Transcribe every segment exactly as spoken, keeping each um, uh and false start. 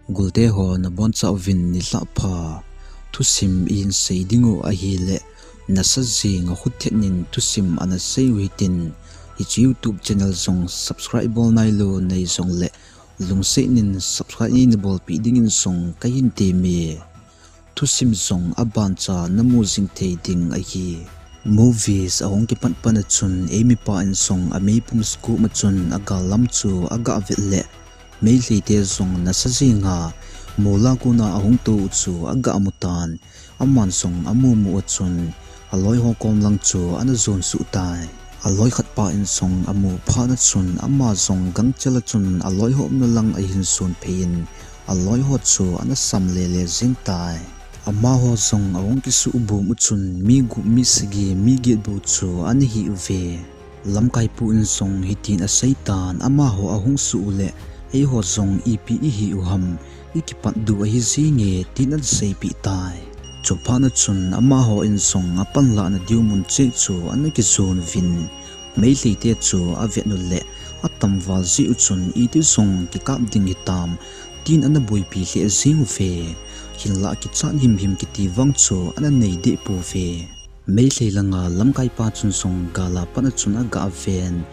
Golte ho nabonchauvin nilhah pha. Thusim ihin sei diu ahile, nasa jing a khut thet nin thusim ana sei u hitin, hiche YouTube channel jong subscribe bol nailou nei jongle, lungset nin subscribe neibolpeh dingin jong kahin temme. Thusim jong abancha namu jing thei ding ahi. Movies ahung kipat pat a chun, eimipa in jong ameipum school a chun agal lam chu aga vet le, Meitei te jong nasa jing a, mol a kona ahung tou chu aga mu tan. Aman jong amu mu a chun, aloi ho kom lang chu ana jon suh tai. Aloi khat pa in jong amu phat a chun, ama jong gangchel a chun aloi ho umna lang ahin jon phei in, aloi ho chu ana sam lele jing tai. Amaho jong ahung kisuhbum u chun, mi gup, mi sagi, mi get bou chu ana hi uve. Lamkaipu in jong hitin asei tan, amaho ahung suh u le, eiho jong ipi ihi u ham, ikipatdoh ahi jinge, tin ana seipeh tai. Chuphat a chun amaho in jong apanlahna diu mun cheh chu ana kijon uvin, Meitei te chu avet u le, atam val jeh u chun iti jong kikap ding hitam, tin ana boipi lheh jing uve. Hinlah kichat himhim kiti vang chu ana nei deh pouve. Meitei langa lamkaipa chun jong gal a pat a chun aga ven,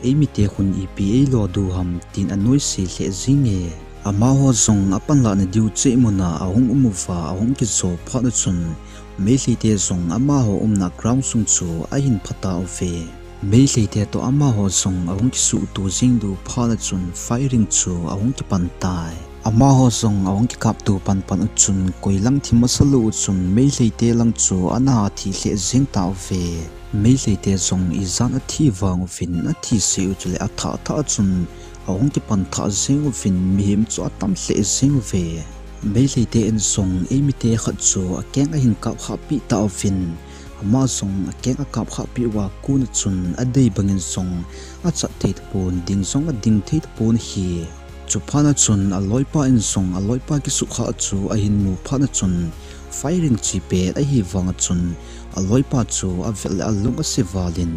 eimite khun ipi eilo diu ham, tin anoise lheh jinge. Amaho jong apanlahna diu cheh mun a ahung um uva ahung kijo phat a chun, Meitei te jong amaho umna ground sung chu ahin pha tauve. Meitei te toh amaho jong ahung kisuhto jing diu phat a chun firing chu ahung kipan tai. Amaho jong ahung kikapto panpan u chun, koi lang thi masa lou u chun Meitei te lang chu ana thi lheh jing tauve. Meitei te jong ijat athi vang uvin athi seh u chule athah thah a chun ahung kipan thah jing uvin, mihem chu atam lheh jing uve. Meitei te in jong eimite khat chu akeng ahin kap khahpeh tauvin, ama jong akeng akap khahpeh uva kon a chun adei bangin jong achat thei tapon, ding jong ading thei tapon ahi. Chuphat a chun aloipa in jong aloipa kisuhkhah chu ahin mu phat a chun, firing chi pet ahi vang a chun, aloipa chu avet le alung ase val in,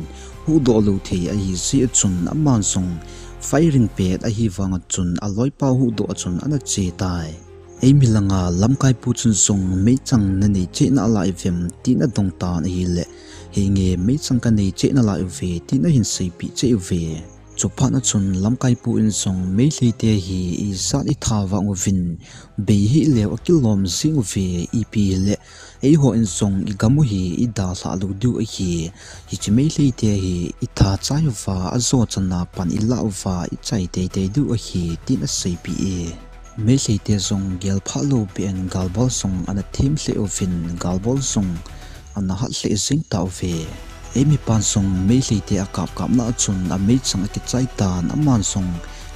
huhdoh lou thei ahi jeh a chun, aman jong firing pet ahi vang a chun aloipa huhdoh a chun ana che tai. Eimi langa lamkaipu chun jong, meichang nanei cheh nalai uvem, tin adong tan ahile, henge meichang kanei cheh nalai uve, tin ahin seipeh cheh uve. Chuphat a chun lamkaipu in jong, Meitei te hi ijat itha vang uvin, bei hih leu akilom jing uve, ipi hile, eiho in jong igam u hi idalhah lou diu ahi, hiche Meitei te hi itha chai uva, ajo chan a pan ilah uva, ichai teitei diu ahi, tin aseipeh e. Meitei te jong gel phah lou beh in galbol jong ana them lheh uvin, galbol jong ana hat lheh jing tauve. Eimipan jong Meitei te akap kapna a chun ameichang akichai tan, aman jong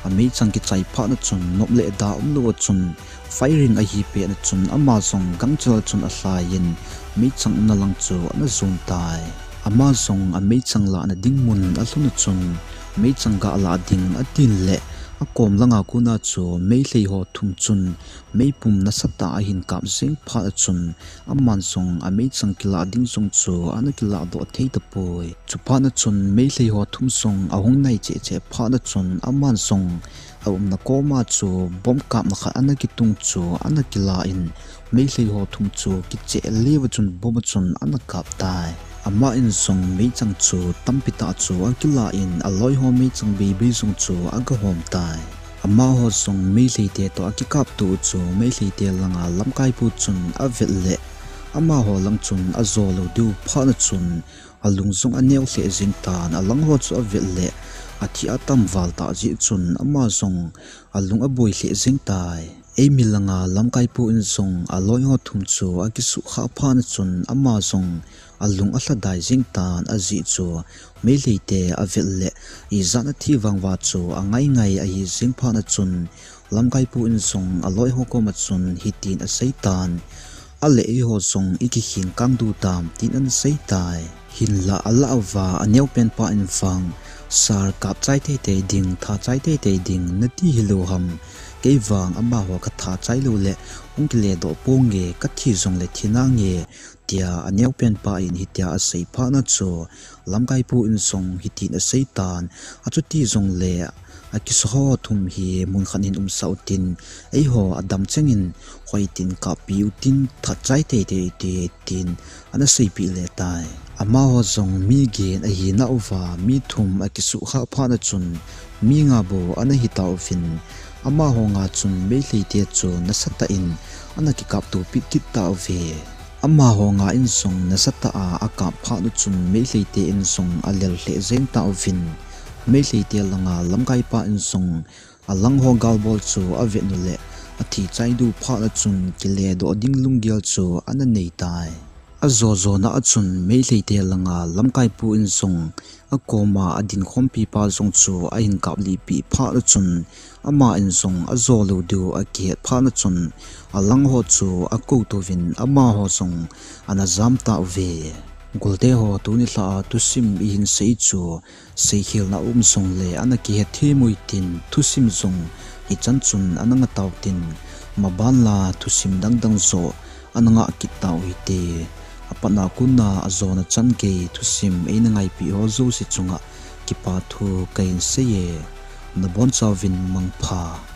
ameichang kichai phat a chun nop le da umlou a chun firing ahi pet a chun ama jong gangchel a chun alhai in meichang umna lang chu ana jon tai. Ama jong ameichang lahna ding mun alhun a chun meichang galah ding atin le akom langa kona chu Meitei ho thum chun meipum nasatah a ahin kap jeng phat a chun aman jong ameichang kilah ding jong chu ana kilahdoh thei tapoi. Chuphat a chun Meitei ho thum jong ahung nai cheh cheh phat a chun aman jong aumna koma chu bomb kapna khat ana kitung chu ana kilah in Meitei ho thum chu kicheh leuva chun bomb a chun ana kap tai. Ama in jong meichang chu tampi tah chu akilah in aloi ho meichang beibei jong chu agahom tai. Amaho jong Meitei te toh akikapto u chu Meitei te langa lamkaipu chun avet le amaho lang chun ajo lou diu phat a chun alung jong aneo lheh jeng tan, alang ho chu avet le athi atam val tah jeh chun ama jong alung aboi lheh jeng tai. Eimi langa lamkaipu in jong aloi ho thum chu akisuhkhah phat a chun ama jong alung alhadai jeng tan, ajeh chu Meitei te avet le ijat athi vang uva chu angai ngai ahi jeng phat a chun lamkaipu in jong aloi ho koma chun hitin asei tan, ale eiho jong ikikheng kang diu tam, tin ana sei tai. Hinlah alah uva aneopen pa in vang, Sir, kap chai teitei ding, tha chai teitei ding nati hilou ham? Kei vang amaho katha chai lou le hung kiledoh ponge, kathi jongle thi nange, tia aneopen pa in hitia asei phat a chu lamkaipu in jong hitin asei tan, achuti jongle akisuh ho thum hi mun khat in umsah utin, eiho adam chengin hoitin kappi utin, that chai teitei ute, tin ana seipeh le tai. Amaho jong mi get ahi nauva, mi thum akisuhkhah phat a chun, mi nga bou ana hi tauvin, amaho nga chun Meiteite chu nasatah in ana kikaptopi kit tauve. Amaho nga in jong nasatah a akap phat u chun Meiteite in jong alel lheh jeng tauvin, Meiteite langa lamkaipa in jong alangho galbol chu avet u le, athi chai diu phat a chun kiledoh ding lunggel chu ana nei tai. Ajo jona a chun Meiteite langa lamkaipu in jong akoma adinkhompipa jong chu ahin kaplihpeh phat a chun, ama in jong ajo lou diu akihet phat a chun, alangho chu akoutouvin amaho jong ana jam tauve. Golteho, tuni lhah a thusim ihin sei chu, seikhelna um jongle ana kihethem u hitin, thusim jong hichan chun ana nga tautin, maban la thusim dangdang joh ana ngah kit tau hite. Apatna kona ajona chan gei thusim eina ngaipeh ho jouse chunga kipa thu kahin seiye. Nabonchauvin mangpha.